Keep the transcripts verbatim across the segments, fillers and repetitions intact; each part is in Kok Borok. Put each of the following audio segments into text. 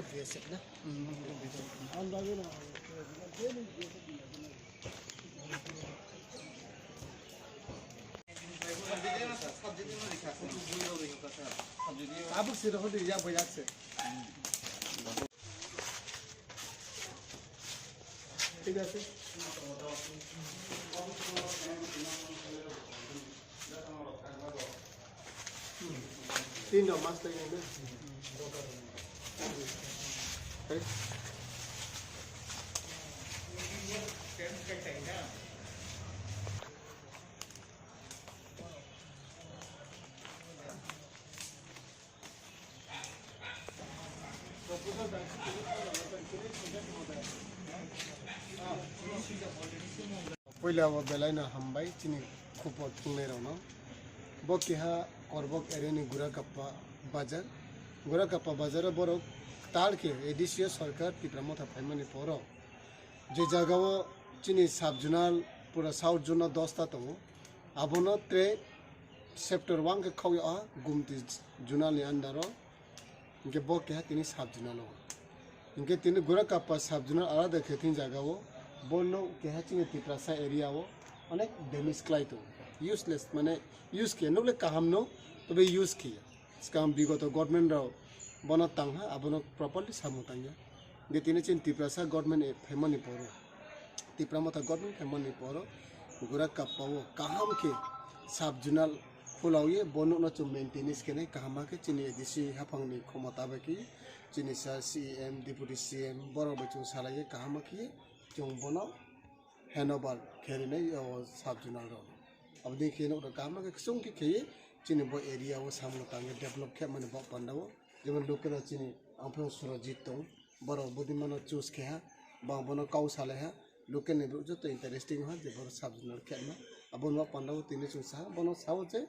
B S F na? Tabuk siro hodi ya boyak se. Thik ase. Tinta mas lagi ni. Puila o belai no hambai chini khupor thwngnairokno. Bo keha Korbok area ni Gurakappa bazar. Gurakappa bazar o borok tal khe A D C o sarkar Tipra Motha phaimani poro je jaga o chini sub zonal pura south zone o dosta tongo. Abono tre sector one khe khawya o Gumti zonal ni under o. Hinkhe bo keha tini sub zonal o. Hinkhe tini Gurakappa sub zonal alada khe tini jaga o. Bo no keha chini Tiprasa area o onek damage khlai tongo. Useless mane use khe nukle kaham no tobe use khe. Swkang bigoto government rok bono tangha abono properly samung tangya. Hinkhe tini chini Tiprasa government e phaimani poro. Tipra Motha government khaimani poro Gurakappa o kaham khe sub zonal khulao ye bo nokno chwng maintenance khenai kaham khe chini A D C haphangni khomota bai khe chini sir C E M, deputy C E M borok bai chwng salai ye kaham khe chwng bono handover khe rinai o sub zonal rok. Aboni khe nokno kaham khe kwchwng khe kheye chini bo area o samung tangwi develop khe mani bo panda o jemon local o chini Amphai Surajit tong. Borok budimano choose khe ha, bang bono kau salai ha, local ni borok joto interesting ha je borok sub zonal khe ma. Abo no panda o tini chwng sa, bono sao je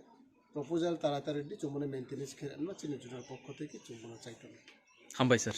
proposal taratari di chwng bono maintenance khe ma chini zonal pokho thai khe chwng bono chai tongo. Hambai sir.